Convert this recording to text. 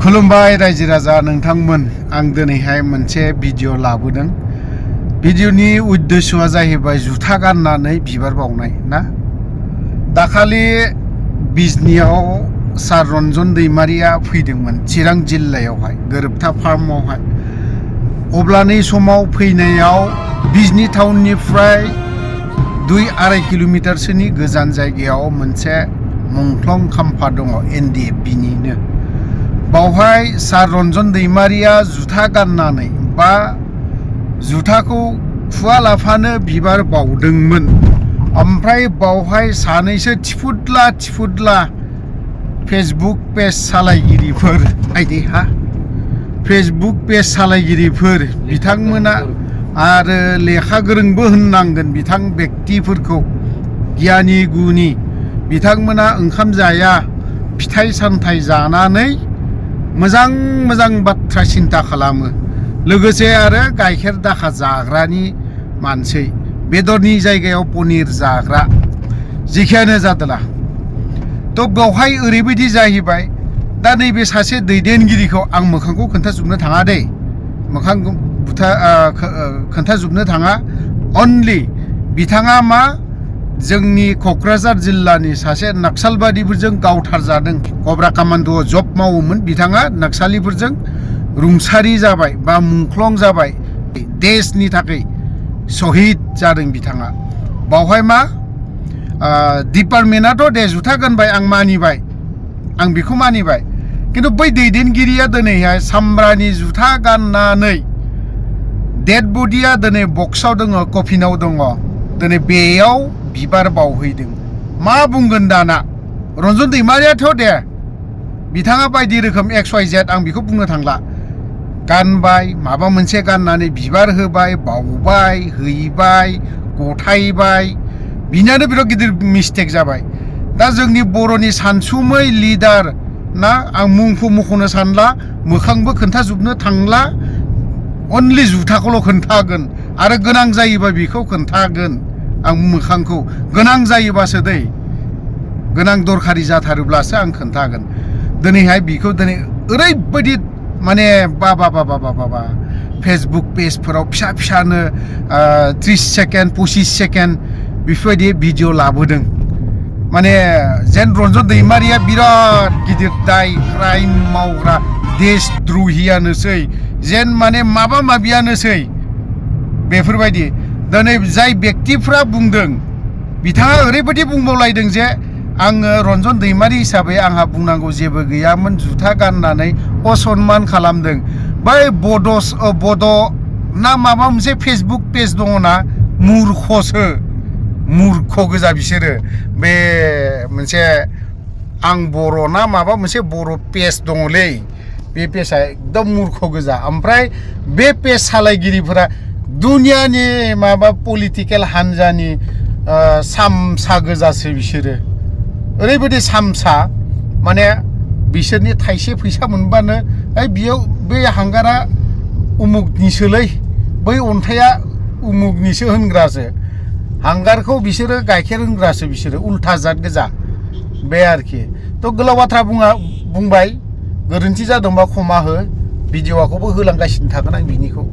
खुलुमबाय रायजो राजा नोंथांमोन आं दिनैहाय मोनसे भिडिअ लाबोदों। भिडिअनि उद्देश्यआ जाहैबाय जुथा गाननानै बिबार बावनाय ना। दाखालि बिजनियाव सार रन्जन दैमारिया फैदोंमोन चिरां जिल्लायावहाय गोरोबथा फार्मावहाय। अब्लानि समाव फैनायाव बिजनि टाउननिफ्राय 2-2.5 किल'मिटारसोनि गोजान जायगायाव मोनसे मुंख्लं खाम्फा दङ NDFBनिनो। बावहाय सार रन्जन दैमारिया जुथा गाननानै बा जुथाखौ खुवालाफानो बिबार बावदोंमोन। ओमफ्राय बावहाय सानैसो थिफुदला फेसबुक पेज सालायगिरिफोर फेसबुक पेज सालायगिरिफोर बिथांमोना आरो लेखा गोरोंबो होननांगोन बिथां व्यक्तिफोरखौ गियानि गुनि बिथांमोना ओंखाम जाया फिथाइ सामथाइ जानानै मोजां बाथ्रा सिन्ता खालामो। लोगोसे आरो गाइखेर दाखा जाग्रानि मानसि बेदरनि जायगायाव पनिर जाग्रा जेखियानो जादोला। तो बेवहाय ओरैबायदि जाहैबाय दा नैबे सासे दैदेनगिरिखौ आं मोखांखौ खोन्थाजोबनो थाङा दे, मोखां खोन्थाजोबनो थाङा। अनलि बिथाङा मा जोंनि क'क्राझार जिल्लानि सासे नक्सालबादिफोरजों गावथारजादों। कब्रा कामान्ड'आव जब मावोमोन बिथाङा, नक्सालिफोरजों रुंसारि जाबाय बा मुंख्लं जाबाय। देशनि थाखाय शहीद जादों बिथाङा। बावहाय मा डिपार्टमेन्टआथ' दे जुथा गानबाय आं मानिबाय, आं बेखौ मानिबाय। खिन्थु बै दैदेनगिरिया दिनैहाय सामब्रानि जुथा गाननानै डेड बडिया दिनै बक्सआव दङ, कफिनाव दङ, दिनै बेयाव बिबार बावहैदों। मा बुंगोन दाना रन्जन दैमारियाथ' दे बिथाङा बायदि रोखोम XYZ आं बेखौ बुंनो थांला। गानबाय माबा मोनसे गाननानै बिबार होबाय, बावबाय, हैबाय, गथायबाय, बिनियानो बिराद गिदिर मिस्टेक जाबाय। दा जोंनि बर'नि सानसुमै लिडार ना, आं मुंखौ मख'नो सानला, मोखांबो खोन्थाजोबनो थांला, अनलि जुथाखौल' खोन्थागोन आरो गोनां जायोबा बेखौ खोन्थागोन। आं मोखांखौ गोनां जायोबासो दै, गोनां दरखारि जाथारोब्लासो आं खोन्थागोन। दिनैहाय बिखौ दिनै ओरैबायदि माने बाबा फेसबुक पेजफोराव फिसानो 30 सेकेन्ड 25 सेकेन्ड बेफोरबायदि भिडिअ लाबोदों। माने जेन रन्जन दैमारिया बिराद गिदिर दाय क्राइम मावग्रा देशद्रहियानोसै, जेन माने माबा माबियानोसै बेफोरबायदि। दिनै जाय व्यक्तिफ्रा बुंदों बिथाङा ओरैबायदि बुंबावलायदों जे आङो रन्जन दैमारि हिसाबै आंहा बुंनांगौ जेबो गैयामोन, जुथा गाननानै असनमान खालामदों। बै बड' ना माबा मोनसे फेसबुक पेज दङना, मुर्ख गोजा बिसोरो। बे मोनसे आं बर' ना माबा मोनसे बर' पेज दङलै, बे पेजआ एकदम मुर्ख गोजा। ओमफ्राय बे पेज सालायगिरिफोरा दुनियानि माबा पलिटिकेल हान्जानि सामसा गोजासो बिसोरो। ओरैबायदि सामसा माने बिसोरनि थाइसे फैसा मोनबानो बेयाव बे हांगारा उमुगनिसोलै, बै अन्थाइया उमुगनिसो होनग्रासो। हांगारखौ बिसोरो गाइखेर होनग्रासो बिसोरो, उल्था जाद गोजा बे आरोखि। थ' गोलाव बाथ्रा बुंबाय, गोरोन्थि जादोंबा क्षमा हो, भिडिअ'खौबो होलांगासिनो थागोन आं बिनिखौ।